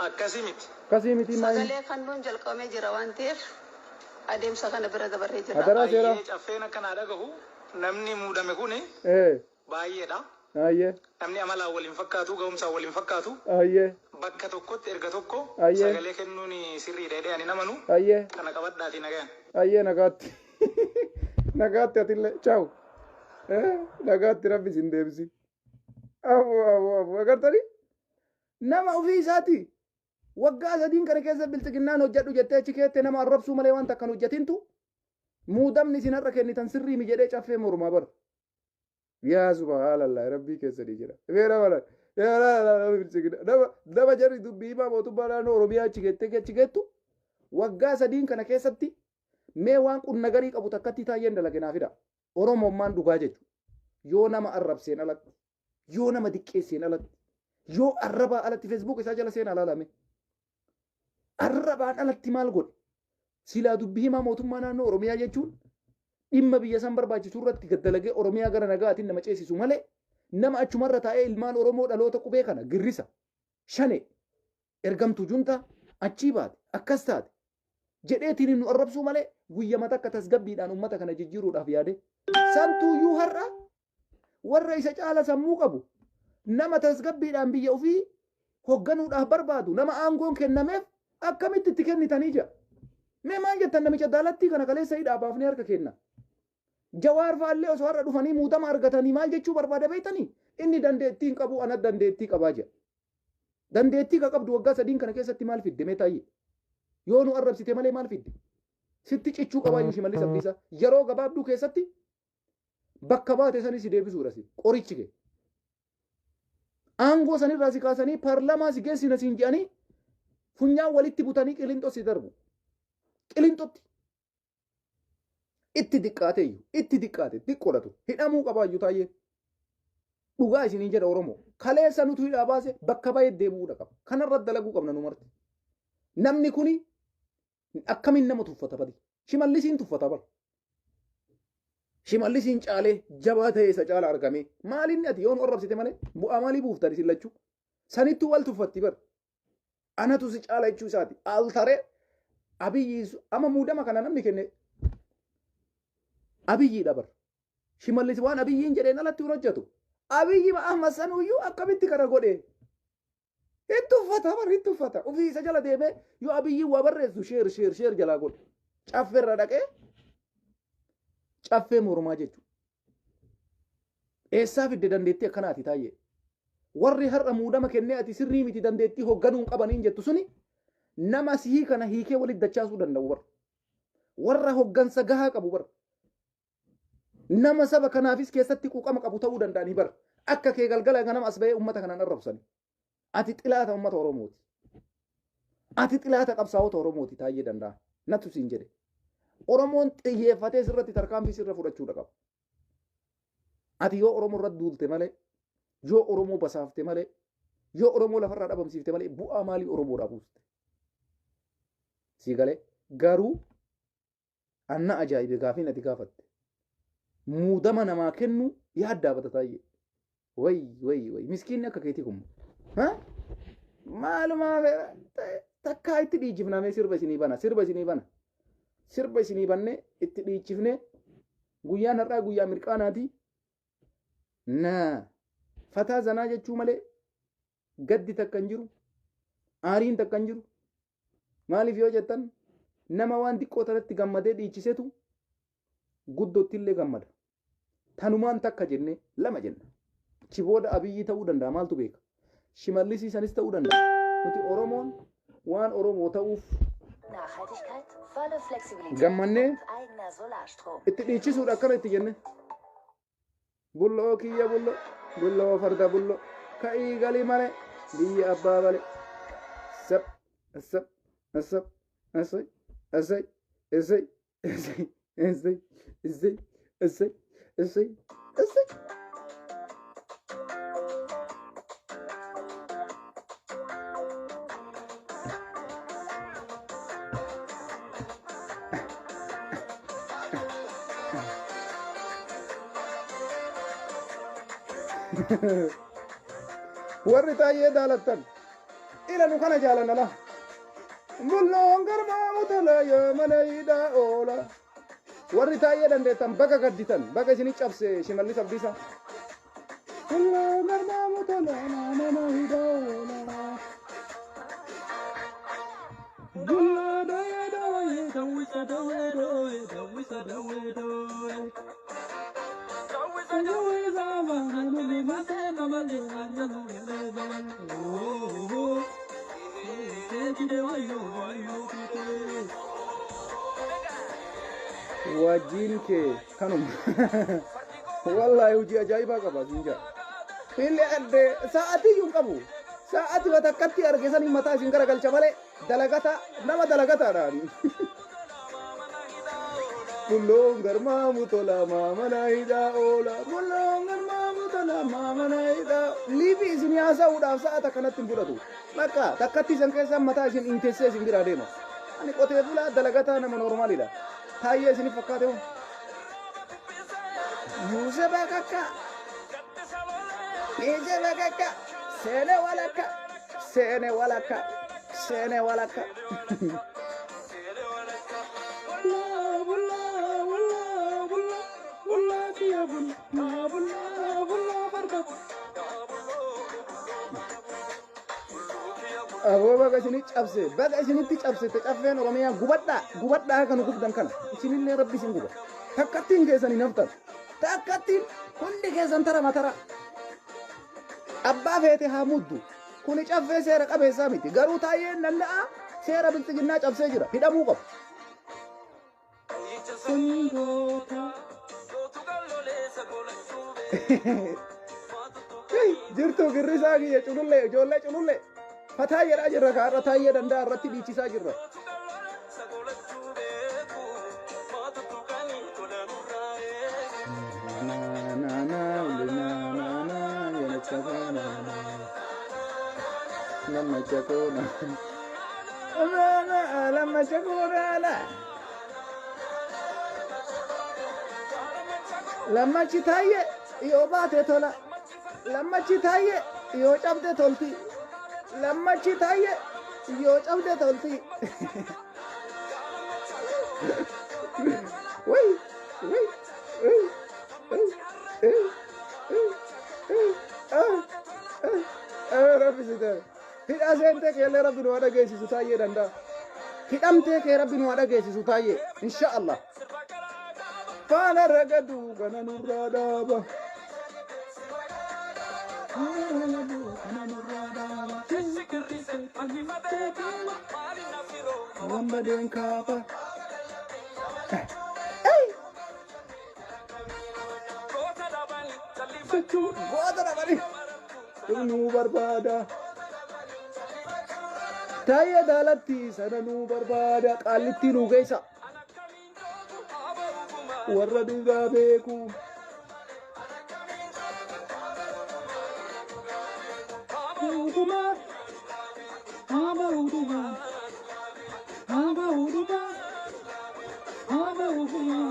Akkasii miti. Akkasii miti maal? Sagalee kennuun jalqabamee jira waan ta'eef adeemsa kana bira dabarree jirra. Hadaraa seeraa. Baay'ee caffeen akkanaa dhagahu, namni muudame kuni baay'eedha. Namni amalaan waliin fakkaatu, ga'umsaan waliin fakkaatu. Bakka tokkotti erga tokko sagalee kennuun sirriidha jedhee ani namanu. Kana qabadhaatii nagayaan. Ayyee, nagaatti. Nagaatti atillee. Ciao. Nagaatti, rabbi isin deebisi. Abu abu abu, agartanii? Nama ofii isaati. Waggaa 3n kana keessa bilxiginnaan hojjedhu jettee achi keette nama arrabsuu malee wanta akkan hojjetintu muudamni isin har'a kennitan sirrii mi jedhee caffee mormaa bara. Yaa subhaanallah, rabbii keessanii jira. Beera mala. Nama nama jarri dubbii himaa mootummaa naannoo Oromiyaa achi geettee achi geettu waggaa 3n kana keessatti mee waan qunna garii qabu takkatti Taayyeen dalage naa fida. Oromummaan dhugaa jechuudha. Yoo nama arrabseen alatti, yoo nama diqqeesseen alatti, yoo arrabaa alatti, Facebook isaa jala seenaa ilaalame. Arrabaan alatti maal godhe? Silaa dubbii himaa mootummaa naannoo Oromiyaa jechuun dhimma biyya san barbaachisu irratti gaddalagee Oromiyaa gara nagaatiin nama ceesisu malee nama achumarra taa'ee ilmaan Oromoo dhaloota qubee kana girrisa, shane, ergamtuu juntaa, achii baate, akkas taate jedheetiin nu arrabsuu malee guyyama takka tasgabbiidhaan uummata kana jijjiiruudhaaf yaade. Santuuyyuu har'a warra isa caala sammuu qabu, nama tasgabbiidhaan biyya ofii hoogganuudhaaf barbaadu, nama aangoon kennameef akkamitti itti kennitanii jira. Mee maal jettan namicha daalattii kana kaleessa hidhaa baafnee harka kenna? Jawaar fa'aallee osoo har'a dhufanii muudama argatanii maal jechuu barbaada beektanii? Inni dandeettii hin qabu, ana dandeettii qabaa jira. Dandeettii ka qabdu waggaa 3n kana keessatti maal fidde mee Taayyee? Yoo nu arrabsite malee maal fidde? Sitti cichuu qabaayyuu Shimallis Abdiisaa. Yeroo gabaabduu keessatti bakka baate sanis si deebisuudha si qorichi kee. Aangoo sanirraa si kaasanii paarlaamaa si geessina siin jedhanii funyaan walitti butanii Qilinxoo si darbu. Qilinxootti. Itti diqqaate iyyuu, itti diqqaate, diqqoodhatu hidhamuu qabaayyuu Taayyee. Dhugaa isiniin jedha Oromoo. Kaleessa nutu hidhaa baase, bakka baay'ee deebi'uudha qaba. Kanarra dalaguu qabna nu marti. Namni kuni akkamiin nama tuffata badi? Shimallisiin tuffata bara. Shimallisiin caalee jabaa ta'e isa caala argame. Maalinni ati yoo nu arrabsite malee bu'aa maalii buuftan isin lachuu? Sanittuu wal tuffatti bara. Anatu si caala jechuu isaati. Altaree Abiyyi amma muudama kana namni kenne Abiyyiidha bara. Shimallis waan Abiyyiin jedheen alatti hin hojjetu. Abiyyi Ahmad sanuyyuu akkamitti kana godhe? Itti uffata bara, itti uffata. Ofii isa jala deemee yoo Abiyyiin waa barreessu share share share jalaa godhe. Caffeerra dhaqee caffee mormaa jechuudha. Eessaa fidde dandeettii akkanaati Taayyee? Warri har'a muudama kennee ati sirrii miti, dandeettii hoogganuu hin qabaniin jettu suni nama sihii kana hiikee walitti dachaasuu danda'u bara. Warra hoggansa gahaa qabu bara. Nama saba kanaafis keessatti quuqama qabu ta'uu danda'anii bara. Akka kee galgala ganama as bahee uummata kanaan arrabsani. Ati xilaata uummata Oromooti. Ati xilaata qabsaa'ota Oromooti, Taayyee Danda'a. Natu siin jedhe. Oromoon xiyyeeffatee sirratti tarkaanfii sirra fudhachuudha qaba. Ati yoo Oromoo irratti duulte malee, yoo Oromoo basaafte malee, yoo Oromoo lafarraa dhabamsiifte malee bu'aa maalii Oromoodhaa buuste? Sii galee garuu anna ajaa'ibe gaafiin ati gaafatte. Muudama namaa kennu yaaddaa bata Taayyee. Way way way, miskiinni akka keetii kun. Maalumaa takkaa itti dhiichifnamee sirba isinii bana, sirba isinii bana. Sirba isinii bannee itti dhiichifnee. Guyyaan har'aa guyyaa mirqaanaati. Na fataa zanaa jechuu malee gaddi takka hin jiru. Aariin takka hin jiru. Maaliif yoo jettan, nama waan xiqqoo tanatti gammadee dhiichisetu guddootti illee gammada. Tanumaan takka jennee lama jenna. Achi booda Abiyyi ta'uu danda'a, maaltu beeka? Shimallisii sanis ta'uu danda'a. Nuti Oromoon waan Oromoo ta'uuf Nachhaltigkeit, volle Flexibilität gammannee und eigener Solarstrom. itti dhiichisuudha akkana itti jenne. Bulloo kiyya bulloo, bulloo farda bulloo, ka'ii galii malee biyya abbaa malee. Sab sab sab, asai asai asai asai asai asai asai asai asai. Warri Taayyee daalattan ila nu kana jaalanna la. Bulloon garmaamu tola yoo mana hidhaa oola. Warri Taayyee dandeettan baga gadditan, baga isinii cabse Shimallis Abdiisaa. Bulloon garmaamu tola mana hidhaa oola. Bulloo dawee dawee dawwisa dawee dawee dawwisa dawee dawee. Dawwisa wajjiin kee kanuma. Wallaahi hojii ajaa'ibaa qaba siin jaa. Illee addee sa'aatii iyyuu hin qabu. Sa'aatii batakkatti arge sanii mataa isin garagalcha malee dalagata nama dalagataadha. Bulloon garmaamu tola maamana hidhaa oola. Bulloon garmaamu tola maamana hidhaa. Liifii isin haasa'uudhaaf sa'a takkanatti hin fudhatu. Bakka takkatti isin keessaa mataa isin intessee isin biraa deema. Ani qotee bulaa dalagataa nama noormaalidha. Taayyee isinif fakkaate hoo? Muuse bakakka. Muuse bakakka. Seene walakka. Seene walakka. Seene walakka. Bulla bulla bulla bulla bulla kiyya bulla bulla bulla farda. Aboo baga isinii cabse, baga isinitti cabsite Caffeen Oromiyaa. Gubadhaa, gubadhaa kan gubdan kana isinillee rabbi isin guba. Takkattiin keessan hin haftan, takkattiin hundi keessan tara matara. Abbaa feete haa muddu, kuni caffee seera qabeessaa miti. Garuu Taayyeen Danda'a seera bilxiginnaa cabsee jira, hidhamuu qabu. Sangoota. Jirtu girrisaa kiyya culullee, ijoollee culullee fataa jedhaa jirra. Kaarra Taayyee Danda'a irratti dhiichisaa jirra. Lamma chakoona. Lamma chakoona. Lammachi Taayyee yoo baate tola. Lammachi Taayyee yoo cabde tolti. Lammachi Taayyee yoo cabde tolti. Way way way way. Rabbi si ta'e. Hidhaa seentee keellee rabbi nu haa dhageessisu, Taayyee Danda'a. Hidhamtee kee rabbi nu haa dhageessisu, Taayyee. Insha Allah. Faana ragadu kana nurraa dhaaba. Kana nurraa dhaaba. Wambadeen kaaba. Goota dhabanii. Nuu barbaada. Taayyee daalatti sana nuu barbaada. Qaallittii nuu geessa. Warra dhugaa beeku. dhugumaa. Haa ba'u dhugaa. Haa ba'u dhugaa. Haa ba'u dhugaa.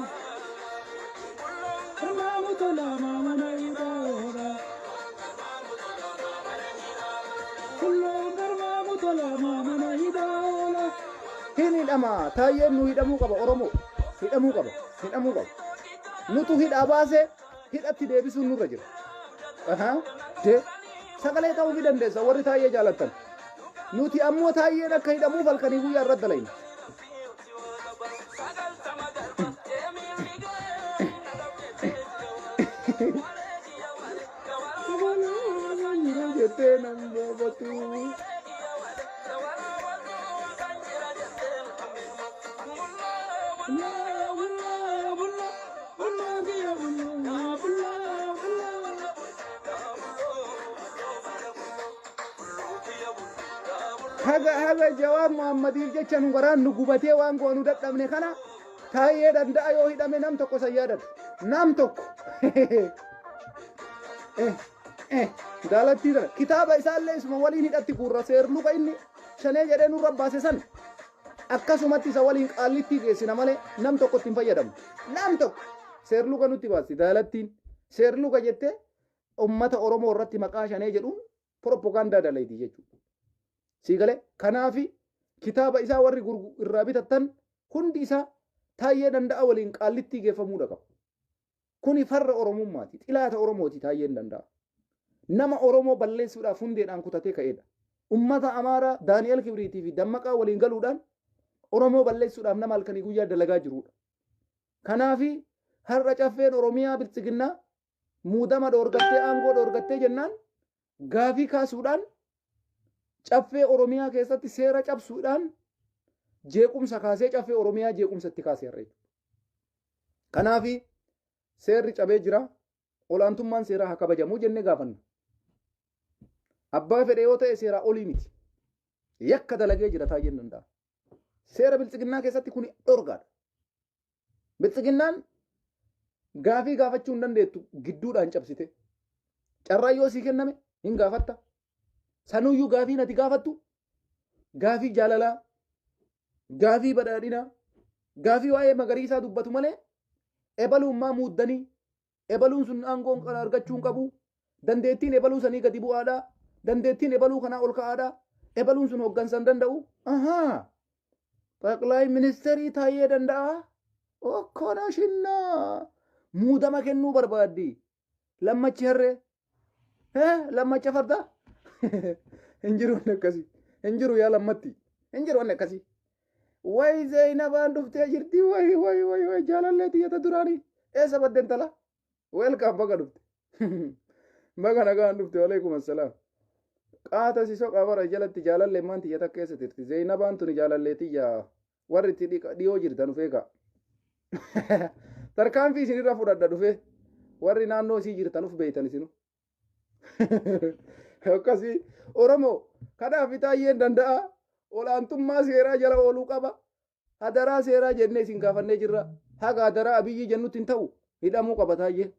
Garmaamu tolaa mana hidhaa oola. Bulloon garmaamu tolaa mana hidhaa oola. Hin hidhama. Taayyeen nu hidhamuu qaba Oromoo. Hidhamuu qaba. Hidhamuu qaba. Nutu hidhaa baasee hidhatti deebisuun nurra jira. Ahaa. De sagalee ta'uufii dandeessa warri taayyee jaalattan. Nuti ammoo taayyeen akka hidhamuuf halkanii guyyaa irratti dalayna. Jettee nan boobatu. Haga haga Jawaar Muhammadiif jecha nu garaan nu gubatee waan goonu dadhabne kana taayyee danda'a yoo hidhame nam tokko san yaadatu. Nam tokko. Daalattii tana kitaaba isaallee isuma waliin hidhatti guurra seerluka inni shanee jedhee nurra baase san akkasumatti isa waliin qaallittii geessina malee nam tokko ittiin fayyadamu. Nam tokko seerluka nutti baasti daalattiin seerluka jettee ummata Oromoo irratti maqaa shanee jedhuun propagaandaa dalayti jechuudha. Sii galee kanaafi kitaaba isaa warri irraa bitattan hundi isaa taayyee danda'a waliin qaallittii geeffamuudha qaba. Kuni farra Oromummaati. Xilaata Oromooti taayyeen danda'a. Nama Oromoo balleessuudhaaf hundeedhaan kutatee ka'eedha. Ummata Amaaraa Daani'el Kibriitii fi Dammaqaa waliin galuudhaan Oromoo balleessuudhaaf nama halkanii guyyaa dalagaa jirudha. Kanaafi har'a caffeen Oromiyaa Biltsiginnaa muudama dhoorgattee aangoo dhoorgattee jennaan gaafii kaasuudhaan caffee Oromiyaa keessatti seera cabsuudhaan jeequmsa kaasee caffee Oromiyaa jeequmsa itti kaasee har'a jechuudha. Kanaafi seerri cabee jira. Olaantummaan seeraa haa kabajamuu jennee gaafanna. Abbaa fedhe yoo ta'e seeraa olii miti. Yakka dalagee jira taayyeen danda'a. Seera biltsiginnaa keessatti kuni dhorgaadha. Biltsiginnaan gaafii gaafachuu hin dandeettu gidduudhaan cabsite. Carraa yoo sii kenname hin gaafatta. Sanuyyuu gaafii ati gaafattu gaafii jaalalaa, gaafii badhaadhinaa, gaafii waa'ee magariisaa dubbatu malee ebaluummaa muuddanii ebaluun sun aangoo kana argachuu hin qabu. Dandeettiin ebaluu sanii gadi bu'aadha. Dandeettiin ebaluu kanaa ol ka'aadha. Ebaluun sun hooggansa hin danda'u. Ahaa. Xaqlaay ministeerii Taayyee Danda'a. Okkona shinnaa. Muudama kennuu barbaaddi. Lammachi harree. Lammacha fardaa. Hin jiru wanni akkasii. Hin jiru yaa lammatti. Hin jiru wanni akkasii. Way Zeenabaan dhuftee jirti. Way way way way jaalallee tiyyata duraanii. Eessa badde intala? Welcome baga dhufte. Baga nagaan dhufte waleekum assalaam. Qaata si soqa bara jalatti jaalallee maan tiyyata keessa jirti. Zeenabaan tuni jaalallee tiyya warri itti dhiyoo jirtan dhufee kaa. Tarkaanfii isinirra fudhadha dhufee warri naannoo isii jirtan uf beeytan isinu. Akkasii Oromoo kanaaf taayyeen danda'a olaantummaa seeraa jala ooluu qaba. Hadaraa seeraa jennee isin gaafannee jirra. Haga hadaraa Abiyyi jennutti hin ta'u hidhamuu qaba taayyeen.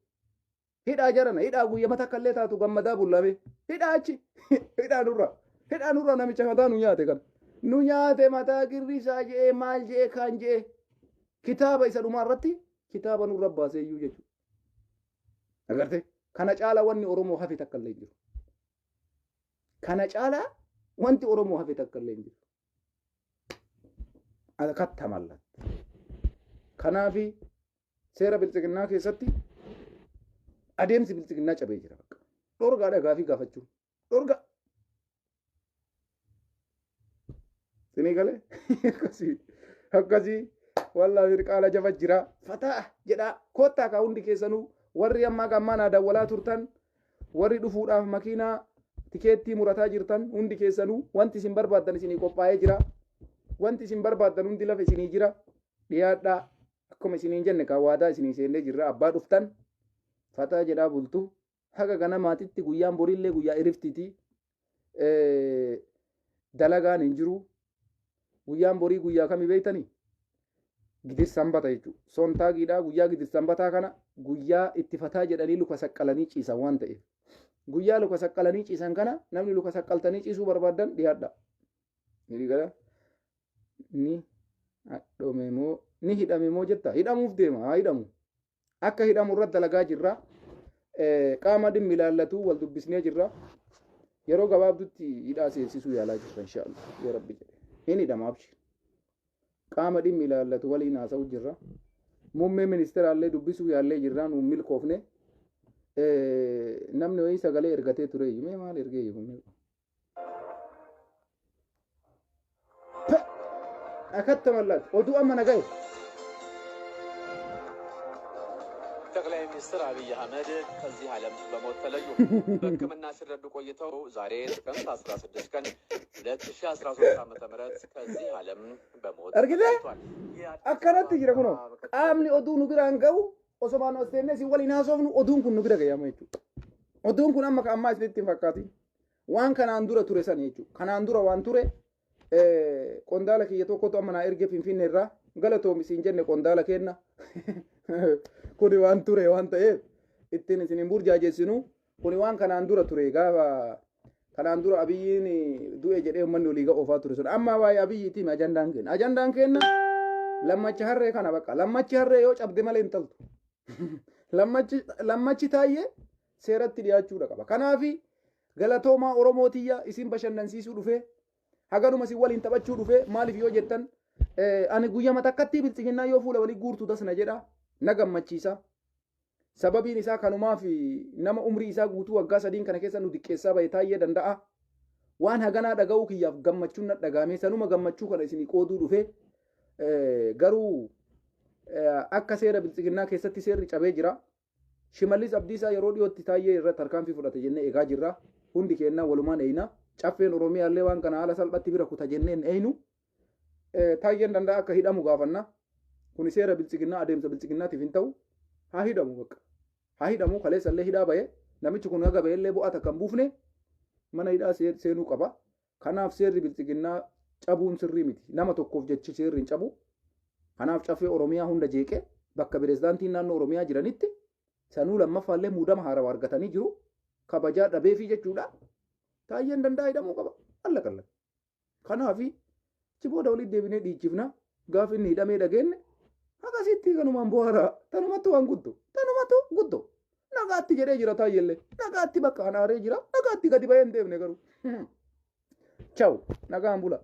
Hidhaa jarana hidhaa guyyaa takka illee taatu gammadaa bullame. Hidhaa achi hidhaa nurra hidhaa nurra namicha mataa nu nyaate kana. Nu nyaate mataa girrisaa je'ee maal je'ee kaan je'ee kitaaba isa dhumaa irratti kitaaba nurra baasee iyyuu jechuudha. Agartee kana caalaa wanni Oromoo hafe takka illee hin jiru. Kana caalaa wanti Oromoo hafe takka illee hin jiru. Akatta mallatta. Kanaafi seera biltsiginnaa keessatti adeemsi biltsiginnaa cabee jira bakka. Dhorgaadha gaafii gaafachuu. Dhorga. Sinii galee akkasii akkasii wallaahi mirqaala jaba jira. Fataa jedhaa koottaa kaa hundi keessanuu warri ammaa gammaa naa dawwalaa turtan warri dhufuudhaaf makiinaa tikeettii murataa jirtan hundi keessanuu wanti isin barbaaddan isinii qophaa'ee jira. Wanti isin barbaaddan hundi lafa isinii jira. Dhiyaadhaa akkuma isiniin jenne kaa waadaa isinii seennee jirra abbaa dhuftan fataa jedhaa bultu haga ganamaatitti guyyaan boriillee guyyaa iriftiiti. Dalagaan hin jiru. Guyyaan borii guyyaa kami beektanii? Gidir sanbata jechuudha. Sontaagiidhaa guyyaa gidir sanbataa kana guyyaa itti fataa jedhanii luka saqqalanii ciisan waan ta'eef. Guyyaa luka saqqalanii ciisan kana namni luka saqqaltanii ciisuu barbaaddan dhiyaadha. Ni ni hadhome moo ni hidhame moo jetta? Hidhamuuf deema, haa hidhamu. Akka hidhamu irratti dalagaa jirra. Qaama dhimmi ilaallatu wal dubbisnee jirra. Yeroo gabaabdutti hidhaa seensisuu yaalaa jirra, inshaallah, yoo Rabbi jedhe. Hin hidhama, abshir. Qaama dhimmi ilaallatu waliin haasa'u jirra. Muummee ministeeraallee dubbisuu yaallee jirra, nuun milkoofne. Namni wayii sagalee ergatee ture, mee maal ergee jiru? Akatta mallaatu oduu amma nagaye. ጠቅላይ ሚኒስትር አብይ አህመድ ከዚህ ዓለም በሞት ተለዩ። በሕክምና ሲረዱ ቆይተው ዛሬ ጥቅምት 16 ቀን 2013 ዓ.ም ከዚህ ዓለም በሞት Argitee? ተለይቷል። Akkanatti jira kunoo, qaamni oduu nu biraan ga'u osomaan as teennee si waliin haasofnu oduun kun nu bira ga'ama jechuudha. Oduun kun amma ammaa isinitti hin fakkaatin. Waan kanaan dura ture sana jechuudha. Kanaan dura waan ture qondaala kiyya tokkotu amma naa erge Finfinne irraa. Galatoomi siin jenne, qondaala kenna. Kuni waan ture waan ta'eef ittiin isin hin burjaajessinu. Kuni waan kanaan dura ture, gaafa kanaan dura Abiyyiin du'e jedhee uummanni olii oofaa ture sun. Amma waa'ee Abiyyiitiin ajandaan kenna. Ajandaan kenna lammachi harree kana bakka. Lammachi harree yoo cabde malee hin taltu. Lammachi taayyee seeratti dhiyaachuudha qaba. Kanaafi galatoomaa, Oromootiyya, isin bashannansiisuu dhufee, haganuma isin waliin taphachuu dhufee. Maaliif yoo jettan, ani guyyaa takkatti bilxiginnaa yoo fuula walii guurtu tasna jedha, na gammachiisa. Sababiin isaa kanumaaf nama umrii isaa guutuu waggaa 3n kana keessa nu diqqeessaa bahe taayyee danda'a. Waan haganaa dhaga'uu kiyyaaf gammachuun na dhagaame, sanuma gammachuu kana isinii qooduu dhufee. Garuu akka seera bilxiginnaa keessatti seerri cabee jira. Shimallis Abdiisaa yeroo dhiyootti taayyee irratti tarkaanfii fudhate jennee eegaa jirra. Hundi keenya walumaan eeyna. Caffeen Oromiyaallee waan kana haala salphatti bira kuta jenneen eeynu. Taayyeen danda'a akka hidhamu gaafanna. Kuni seera bilxiginnaa, adeemsa bilxiginnaatiif hin ta'u. Haa hidhamu bakka. Haa hidhamu, kaleessallee hidhaa bahe. Namichi kun haga bahellee bu'aa takka hin buufne, mana hidhaa seenuu qaba. Kanaaf seerri bilxiginnaa cabuun sirrii miti. Nama tokkoof jechi seerri hin cabu. Kanaaf caffee Oromiyaa hunda jeeqee bakka pirezidaantiin naannoo Oromiyaa jiranitti, sanuu lammaffaallee muudama haarawaa argatanii jiru. Kabajaa dhabeefii jechuudha. Taayyeen danda'a hidhamuu qaba. Alla qalla. Kanaafi achi booda walitti deebinee dhiichifna. Gaafa inni hidhamee dhageenye akkasitti kanumaan bu'aara. Tanumatti waan guddo. Tanumatti guddo. Nagaatti jedhee jira taayyellee. Nagaatti bakka anaaree jira. Nagaatti gadi bahee hin deemne garuu. Ciao. Nagaan bula.